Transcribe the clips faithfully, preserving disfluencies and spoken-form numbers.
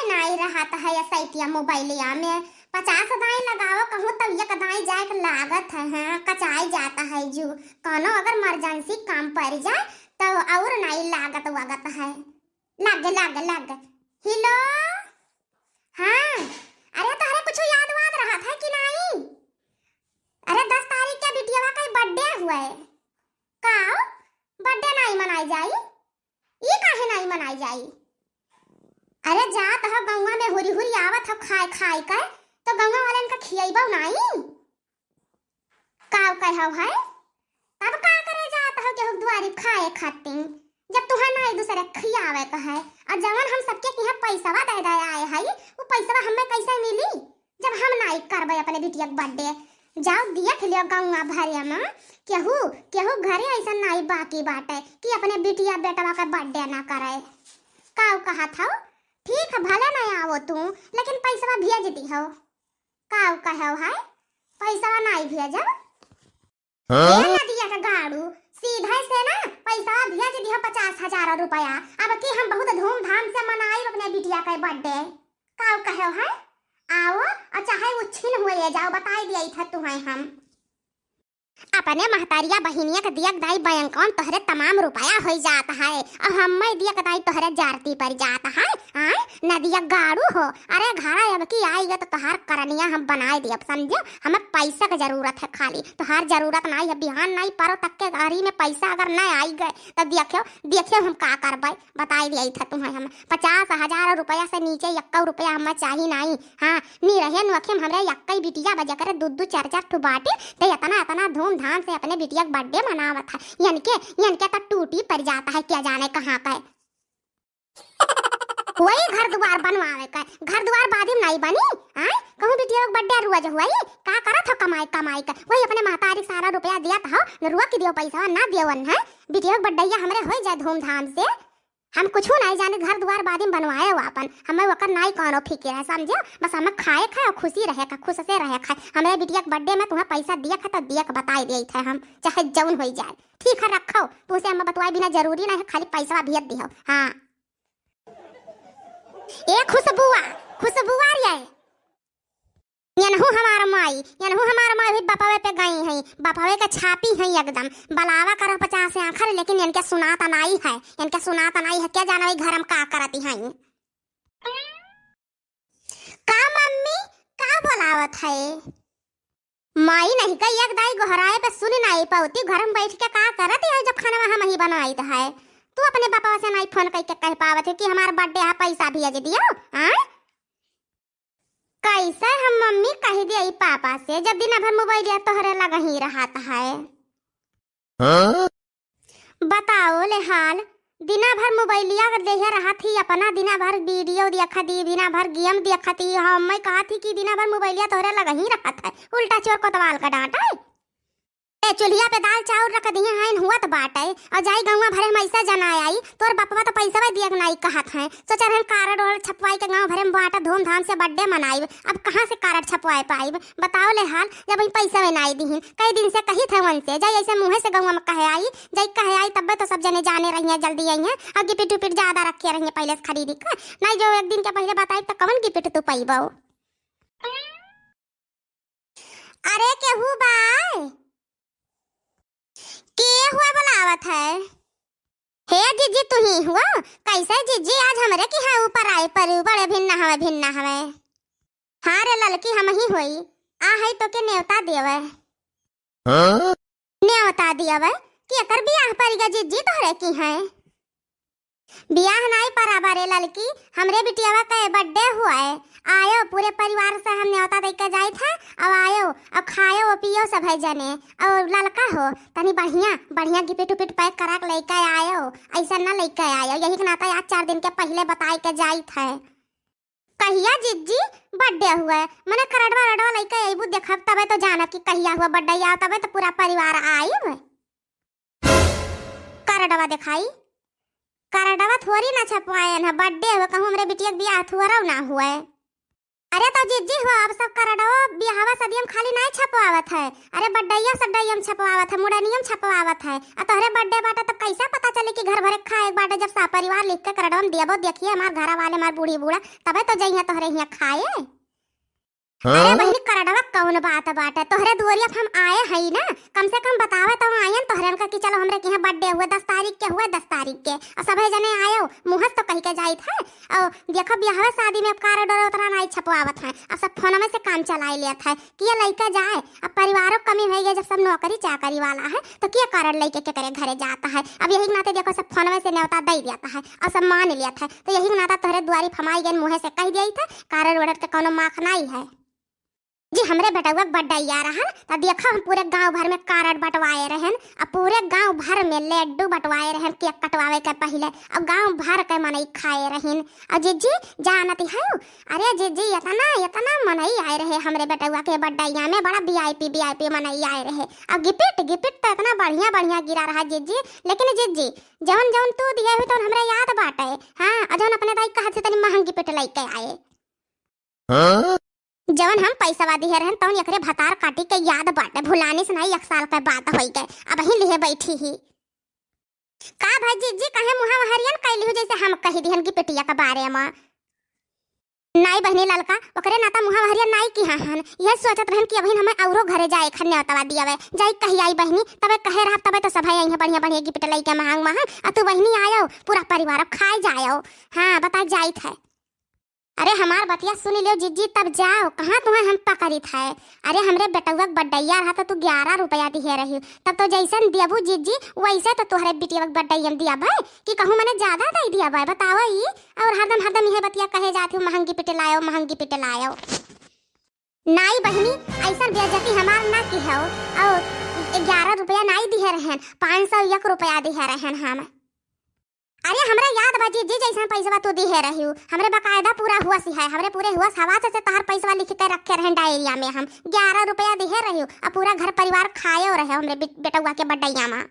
नाई रहत है या सैतिया मोबाइलिया में। पचास दाई लगाओ कहूँ तब एक दाई जाए के लागत है, हाँ, कचाई जाता है जू। कौनो अगर इमरजेंसी काम पड़ जाए तो और नाई लागत वगत है। लाग, लाग, लाग। हेलो, हाँ, अरे तोहरे कुछ याद वाद रहत है कि नाई? अरे दस तारीख के बिटियावा का बर्थडे हुआ है। का बर्थडे नाई मनाई जाई? ई काहे नाई मनाई जाई? अरे जात हो गौवा में हुरी हुरी आवत हो खाए खाए के, तो गौवा वालन का खियैबो नाई? का कहव है? तब का करे जात हो केहू दुआरी खाए खातिर, जब तुहा नाई दूसरे खियावे का है? और जवन हम सबके किहाँ पैसवा दे दे आए हई, वो पैसवा हमें कैसे मिली? जब हम नाई करबे अपने बिटिया के बर्थडे, जाओ देख लियो गौवा भरे में, केहू, केहू घरे ऐसा नाई बाकी बाटे कि अपने बिटिया बेटवा के बर्थडे ना करे। काऊ कहत हौ? ठीक है, भले ना आवो तू, लेकिन पैसवा भेज दिहो। काऊ कहौ है, पैसवा नाई भेजब? हाँ? ए नदिया के गाड़ू, सीधे से ना पैसा भेज दिहा पचास हजार रुपया। अब की हम बहुत धूमधाम से मनाई अपने बिटिया के बर्थडे। काऊ कहौ है? आओ, और चाहे उछिन हुए जाओ, बताई दिया था तुम्हें हम। अपने महतारिया बहिनिया के दिया के दाई बैंकवा में तोहरे तमाम रुपया होई जात है, और हम्मे दिया के दाई तोहरे जारती पर जात है। आय, नदिया गाड़ू हो, अरे घरा अब की आई गए तो तोहार करनिया हम बनाए दियब, समझो? हमें पैसा के जरूरत है खाली, तोहार जरूरत नाई है। बिहान नाई परो तक के घरी में पैसा अगर न आई गए तो देखियो, देखियो हम का करबे, बताई दिया था तुम्हें हम। पचास हजार रुपया से नीचे यक्का रुपया हमें चाही नाई। हाँ, नी रहे नुअखे में हमरे यक्का ही बिटिया बजा करे दू दू चार चार ठो बाटे, तो इतना इतना धूमधाम से अपने बिटिया के बर्थडे मनावत है। इनके, इनके तो टूटी पड़ जाता है, क्या जाने कहाँ का है। वही घर दुआर बनवावे का, घर दुआर बादी में नाई बनी। आय, कहूँ बिटिया के बर्थडे रोज हुई, का करत हो कमाई कमाई का? वही अपने महतारी सारा रुपया दिया था, न रुआ के दियो पैसा, ना दियो है। बिटिया के बर्थडे हमरे हो जाए धूमधाम से, हम कुछ नाई जाने, घर दुआर बादी में बनवाए हो अपन, हमें ओकर नाई कौनो फिकिर है, समझो? बस हमें खाए खाए और खुशी रहे का, खुश से रहे खाए। हमरे बिटिया के बर्थडे में तुम्हें पैसा दिया खा तो दिया के बताई दिया था हम, चाहे जौन हो जाए। ठीक है, रखो, तुमसे हमें बतवाए बिना जरूरी नहीं है, खाली पैसा भेज दियो। हाँ। ए खुशबुआ, खुशबुआ रे, एनहू हमार माई, एनहू हमार माई भी बपवे पे गई है, बपवे के छापी है एकदम। बलावा करो पचास आखर, लेकिन इनके सुनात नाई है, इनके सुनात नाई है, क्या जाना वही घर में का करती है। का मम्मी, का बोलावत है? माई नहीं का एक दाई गोहराए पे सुन नाई पावती, घर में बैठ के का करत है जब खाना हम ही बनाइत है। तू अपने बपवा से नाई फोन करके कह पावत है कि हमार बर्थडे है, पैसा भेज दियो, हाँ? कैसे हम मम्मी कह दिया ई पापा से, जब दिना भर मोबाइलिया तोहरे लगा ही रहत है। हाँ? बताओ ले हाल, दिना भर मोबाइलिया के देहे रहत ही, अपना दिना भर वीडियो देखत ही, दिना भर गेम देखत ही। हम मैं कहत ही कि दिना भर मोबाइलिया तोहरे लगा ही रहत है, उल्टा चोर कोतवाल का डांट है। ए, चूल्हिया पे दाल चाउर रख दिए हैं, हुआ तो बाटे, और जाई गौवा भरे में ऐसा जना आई, तोर बपवा तो पैसा दिया के नाई कहत हैं। सोचा रहे कार्ड और छपवाई के गाँव भरे में बांटा, धूमधाम से बर्थडे मनाई। अब कहाँ से कार्ड छपवाए पाई? बताओ ले हाल, जब ही पैसा नाई दिहिन, कई दिन से कही थे उनसे, जाई ऐसे मुँहे से गौवा में कहे आई, जाई कहे आई, तब्बे तो सब जने जाने रही हैं, जल्दी आई हैं, और गिफ्ट उपिट ज्यादा रखे रही हैं पहले से खरीदी का। नहीं जो एक दिन के पहले बताई तो कौन गिफ्ट तू पैबो? अरे केहू बा? के हुआ बुलावत है? हे जीजी, तू ही हुआ? कैसे जीजी, आज हमरे के यहाँ ऊपर आई परी, बड़े भिन्ना हवे, भिन्ना हवे। हाँ रे ललकी, हम ही होई। आ है तो के नेवता देवे। हाँ? नेवता दियावे कि एकर बियाह परिगा जिज्जी तोहरे की हैं। बियाह नाई परा बारे ललकी, हमरे बिटियावा का बर्थडे हुआ है। आयो, पूरे परिवार से हम नेवता दे के जाइत है। अब आयो, अब खायो, पियो सब है जने। और ललका हो, तनी बढ़िया, बढ़िया गिफ्ट उपिट पैक करा के लेके आयो। ऐसा ना लेके आयो, यही के नाता आज चार दिन के पहले बताए के जाइत है। कहिया जिज्जी बर्थडे हुआ? मने कार्डवा रडवा लइके अइबू, देखब तबे तो जानब कि कहिया हुआ बर्थडे, आओ तबे तो पूरा परिवार आइब। कार्डवा देखाई, कार्डवा थोड़ी ना छपवाएन है, बर्थडे हुआ, कहूँ हमरे बिटिया के बियाह थोड़ा ना हुआ। अरे तो जिज्जी हो, अब सब करडो बियाहवा सदियम खाली नाई छपवावत है, अरे बड्डैया सड्डैयम छपवावत है, मुड़नियम छपवावत है। आ तोहरे बड्डे बाटे तब कैसे पता चली कि घर भरे खाए के बाटे, जब सब परिवार लिख के करडवा में दियबो, देखिए हमार घरा वाले, हमार बूढ़ी बूढ़ा, तबे तो जइहे तोहरे हियाँ खाए। अरे हाँ? बहिनी, करडवा कौन बात बाटे? तोहरे दुआरिया पे हम आए हई ना, कम से कम बतावे तो आयन तोहरे हमका कि चलो हमरे के यहाँ बर्थडे हुए, दस तारीख के हुए, दस तारीख के, और सभे जने आयो, मुँह से तो कह के जाइत है। और देखो बियाहवे शादी में कार्ड और उतना नहीं छपवावत है, अब सब फोन में से काम चलाए लेत है, किया लइका जाए। अब परिवारों कमी हो गई, जब सब नौकरी चाकरी वाला है तो किया कार्ड लेके के करे घरे जाता है। अब यही नाते देखो सब फोन में से न्योता दे देता है और सब मान लेत है, तो यही नाता तोहरे दुआरी फमाई गए, मुँह से कह दिया था, कार्ड वार्ड के कोनो माख नहीं है। जी, हमरे बेटउआ के बड्डे आ रहन, त देखो हम पूरे गांव भर में कार्ड बंटवाए रहन, आ पूरे गांव भर में लड्डू बंटवाए रहन केक कटवावे के पहिले, और गांव भर के मनई खाए रहिन। और जिज्जी जानती है, अरे जिज्जी, इतना इतना मनई आए रहे हमरे बेटउआ के बड्डैया में, बड़ा वीआईपी वीआईपी मनई आए रहे। और गिफ्ट गिफ्ट तो इतना बढ़िया बढ़िया गिरा रहा जिज्जी। लेकिन जिज्जी, जौन जौन तू दिए हुई तौन हमरा याद बाटे। हाँ, और जौन अपने दाई कहा थे तनी महंगी गिफ्ट लेके आए। हाँ? जवन हम पैसवा दिहे रहन, तवन एकरे भतार काटी के याद बाटे, भुलानी से नाई, एक साल के बात होई गए, अबहीं लिहे बैठी ही। का भाई जिज्जी, काहे मुहा वहरियन कैली हो, जैसे हम कही दिहन कि बिटिया के बारे में? नाई बहिनी ललका, ओकरे नाता मुहा वहरियन नाई किहा हन, यह सोचत रहन कि अबहीं हमें औरो घरे जाए खन न्योतवा दियावे, जाई कही आई बहिनी, तबे कहे रहब, तबे तो सभे आई है बढ़िया बढ़िया गिफ्ट लइके महंग महंग, आ तू बहिनी आयो, पूरा परिवार अब खाए जायो। हाँ, बता जाइत है। अरे हमार बतिया सुनी लेव जिज्जी, तब जाओ, कहाँ तुम्हें हम पकड़ित है? अरे हमरे बेटउआ के बड्डैया रहा तो तू ग्यारह रुपया दिहे रही, तब तो जैसन दियाबू जिज्जी वैसे तो तोहरे बिटिया के बड्डैया में दिया भाई कि कहूँ मने ज्यादा दे दिया भाई, बताओ ई। और हरदम हरदम इहे बतिया कहे जात हूँ, महंगी पिट लायो, महंगी पिट लायो। नाई बहिनी, ऐसन बेइज्जती हमार ना की हो। और ग्यारह रुपया नाई दिहे रहन, पाँच सौ एक रुपया दिहे रहन हम। अरे, हमरा याद बा जिज्जी, जैसन पैसवा तू दिहे रहियो, हमरे बकायदा पूरा हुआ सी है, हमरे पूरे हुआ हवा से, से तोहर पैसवा लिख के रखे रहन डायरिया में हम। ग्यारह रुपया दिहे रहियो, अब पूरा घर परिवार खायो रहे हमरे बे-, बेटउआ के बड्डैया में।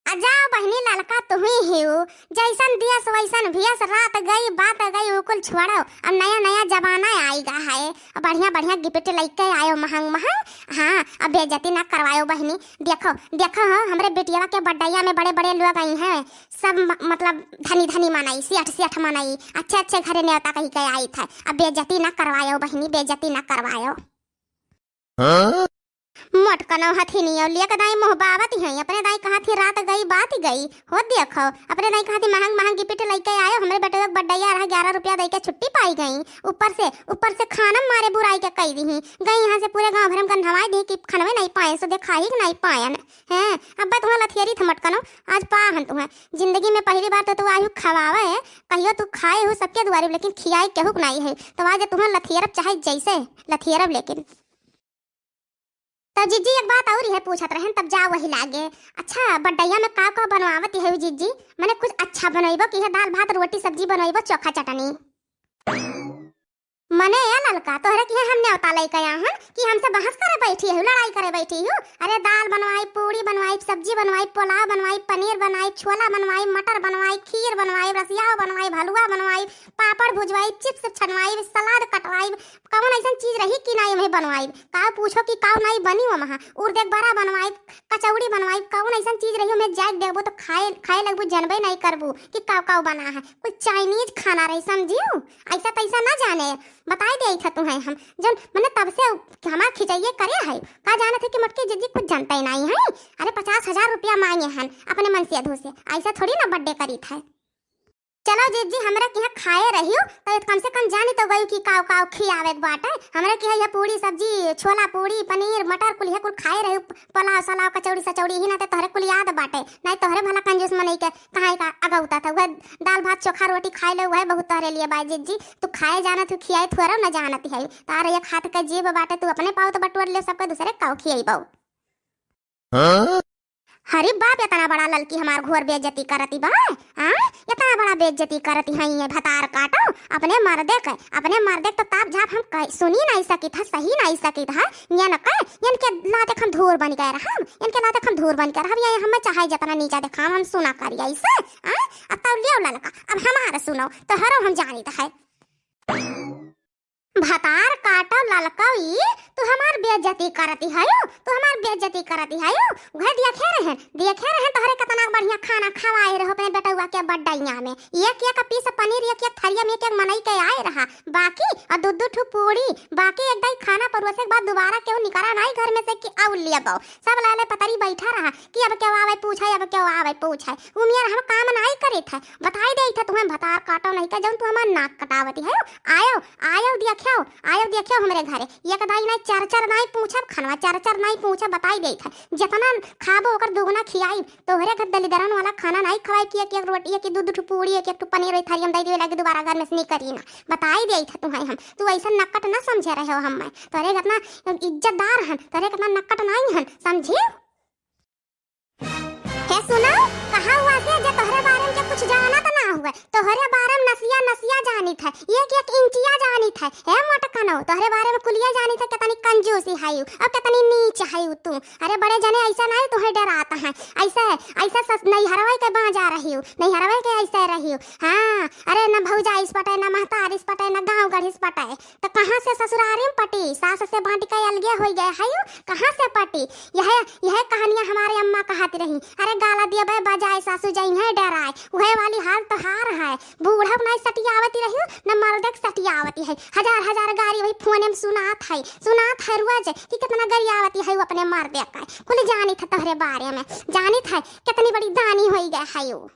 आ जाओ बहिनी ललका, तुही हियो, जैसन दियस वैसन भियस, रात गई बात गई, उ कुल छोड़ो, अब नया नया जमाना आइगा है, अब बढ़िया बढ़िया गिफ्ट लइके आयो महंग महंग। हाँ, अब बेइज्जती ना करवायो बहिनी। देखो, देखो हो, हमरे बिटिया के बड्डैया में बड़े बड़े लोग आई हैं, सब म-, मतलब धनी धनी मनई, सेठ सेठ मनई, अच्छे अच्छे घरे न्योता कही के आई था। अब बेइज्जती ना करवायो बहिनी, बेइज्जती ना करवायो। हाँ? मोटकनो हथिनियो लिया के दाई मुँह बावत ही, अपने दाई कहा थी रात गई बात गई। हो देखो, अपने दाई कहा थी महंग महंग गिफ्ट लइके आयो, हमरे बेटवा के बड्डैया रहा, ग्यारह रुपया दे के छुट्टी पाई गई। ऊपर से, ऊपर से खाना मारे बुराई के कई दी। गई यहाँ से पूरे गाँव भर में गंधवाई दी कि खनवे नहीं पाए, सो देखा ही नहीं पायन। हैं, अब तुम्हें लथियरी थमटकनो, आज पा हन तुम्हें। जिंदगी में पहली बार तो तू आयु खवावे, कहियो तू खाए हो सबके दुआरे, लेकिन खियाए केहू के नाई है। तो आज तुम्हें लथियरब चाहे जैसे लथियरब, लेकिन। तो जिज्जी एक बात और है पूछत रहन, तब जा वही लागे। अच्छा, बड्डैया में का का बनवावत है जिज्जी? मने कुछ अच्छा बनइबो कि है दाल भात रोटी सब्जी बनइबो चोखा चटनी? मने ए ललका, तोहरे किहे हम न्योता लइके आया हन कि हमसे बहस करे बैठी है, लड़ाई करे बैठी हो? अरे दाल बनवाई, पूड़ी बनवाई, सब्जी बनवाई, पुलाव बनवाई, पनीर बनवाई, छोला बनवाई, मटर बनवाई, खीर बनवाई, रसियाव बनवाई, भलुआ बनवाई, पापड़ भुजवाई, चिप्स छनवाई, सलाद कटवाई, कवन ऐसन चीज रही कि नाई हमें बनवाई? काव पूछो कि काव नाई बनी वो महा, उर्दे के बड़ा बनवाई, कचौड़ी बनवाई, कवन ऐसन चीज रही हमें जाए देखबो तो खाए, खाए लगबू, जनबे नहीं करबू कि काव काव बना है। कुछ चाइनीज खाना रही, समझियो? ऐसा तैसा ना जाने, बताई दे था तुम्हें हम। जन मने तब से हमार खिचैये करे है, का जानत है कि मोटकी जिज्जी कुछ जानते ही नहीं है। अरे पचास हजार रुपया मांगे हन अपने मन से अधू से, ऐसा थोड़ी ना बर्थडे करीत है। चलो जिज्जी, हमरा के यहाँ खाए रहियो तो कम से कम जानी तो गई कि काव काव खियावे के बाटे। हमरा के यहाँ पूड़ी सब्जी, छोला पूड़ी, पनीर मटर कुल है कुल खाए रहियो, पुलाव सलाव कचौड़ी सचौड़ी ही ना ते तोहरे कुल याद बाटे, नहीं तोहरे भला कंजूस मनई के कहाँ का अगौता था। वह दाल भात चोखा रोटी खाए ले, वह बहुत तोहरे लिए बाय जिज्जी। तू खाए जानत हो, खियाए थोड़ा ना जानत है। तार एक हाथ के जीभ बाटे, तू अपने पाव तो बटोर ले, सबके दूसरे काव खियाई बाऊ। हाँ? अरे बाप, इतना बड़ा ललकी हमार घोर बेइज्जती करती बा, हाँ? इतना बड़ा बेइज्जती करती है ये भतार काटो, अपने मर्दे के, अपने मर्दे के तो ताप झाप हम कह, सुनी नहीं सकित है, सही नहीं सकित है। ये न कह, इनके लाते हम धूर बन गए रहम, इनके लाते हम धूर बन गए रहम, ये हमें चाहे जितना नीचा देखाम, हम सुना करिए इसे, हाँ? अब तो लियो ललका, अब हमारा सुनो, तो हरो हम जानित है। भतार काटो ललकौ ई, तू हमार बेइज्जती करती हयू, तू हमार बेइज्जती करती हयू। उहे देखे रहन, देखे रहन तोहरे केतना बढ़िया खाना खवाए रहो अपने बेटउआ के बड्डइया में। एक एक पीस पनीर एक एक थरिया में एक एक मनई के आए रहा, बाकी और दू दू ठू पूड़ी, बाकी एक दाई खाना परोसे के बाद दोबारा केहू निकरा नाई घर में से कि आउ लेबो। सब लाले पतरी बैठा रहा कि अब केहू आवे पूछे, अब केहू आवे पूछे। उ मेर हम काम नाई करित है, बताई देइत है तुहें भतार काटो नहीं के जौन तू हमार नाक कटावती हयू। आयो, आयो देख्यो, आयो देख्यो हमरे घरे। एक दाई नाई, चार चार नाई पूछब, खनवा चार चार नाई पूछब, बताई देइत है। जेतना खाबो ओकर दुगुना खियाई। तोहरे घर दलिदरन वाला खाना नाई खवाई कि एक एक रोटी, एक दू दू ठू पूड़ी, एक एक ठू पनीर ओई थारी हम दे देवे लागी, दोबारा घर में से निकरी ना। बताई देइत है तुहें हम। तू ऐसा नकट ना समझे रहे हो हम मैं। तोहरे घर ना इज्जतदार हन, तोहरे घर ना नकट नाई हन, समझी? हे सुनो, कहा हुआ से जे तोहरे बारे में के कुछ जानत ना हुए, तोहरे बारे में नसिया नसिया जानित है, एक एक इंचिया जानित है। हे मोटकनो, तोहरे बारे में कुलिया जानित है, कितनी कंजूसी हयू, अब कितनी नीच हयू तू। अरे बड़े जने ऐसा नहीं तुहें डरात हैं, ऐसे, ऐसे सस-, नैहरवे के बाजा रहियो, नैहरवे के ऐसे रहियो। हाँ, अरे न भौजाइस पटे, न महतारिस पटे, न गाँव गढ़िस पटे, तो कहाँ से ससुरारी में पटी? सास से बाँट के अलगे होई गए हयू, कहाँ से पटी? यह, यह कहानियाँ हमारे अम्मा कहत रही। अरे गाला दिए बे बजाए सासू जइहें डराए, उहे वाली हाल तोहार है। बूढ़ा नाई सटियावती रहियो, न मर्दे के सटियावती है। हजार हजार गारी वही फोने में सुनात है, सुनात है रोज कि कितना गरियावती है अपने मर्दे का। कुल जानित है तोहरे बारे में, जानित है कितनी बड़ी दानी होई गए हयू।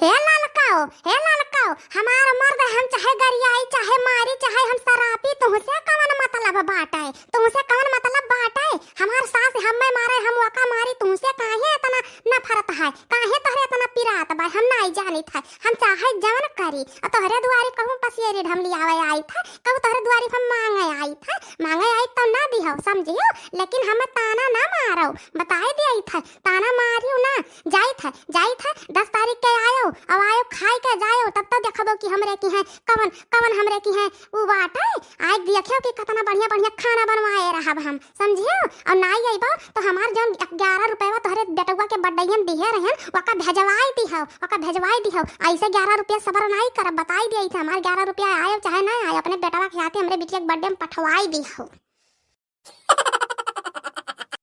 हे ललकाओ, हे ललकाओ, हमार मर्द हम चाहे गरियाई, चाहे मारी, चाहे हम सरापी, तुहसे कवन मतलब बाटे? तुहसे कवन मतलब बाटे? हमार सास हमें मारे, हम ओका मारी, तुहसे काहे इतना नफरत है? काहे तोहरे इतना पिरात बा? हम नाई जानित है। हम चाहे जवन करी, आ तोहरे दुआरी कहूँ पसियरी ढमली आवे आई था, कहूँ तोहरे दुआरी हम मांगे आई था, मांगे आई तो ना दिहो, समझियो, लेकिन हमें ताना ना मारो, बताए दिया था, ताना मारियो ना, जाइत है, जाइत है, दस तारीख के आयो, अब आयो खाई के जायो, तब तो देखबो कि हमरे की है, कवन, कवन हमरे की है, उ बाटे, आज देखियो कि कितना बढ़िया, बढ़िया खाना बनवाए रहब हम, समझियो? और नाई अइबो तो हमार जौन ग्यारह रुपया तोहरे बेटवा के बड्डैया में दिहे रहन, ओका भेजवाई दिहो, ओका भेजवाई दिहो। ऐसे ग्यारह रुपया सबर नाई करब, बताई दिया था, हमार ग्यारह रुपया आयो चाहे ना आयो, अपने बेटवा के हाथे हमरे बिटिया के बड्डे में पठवाई दिहो।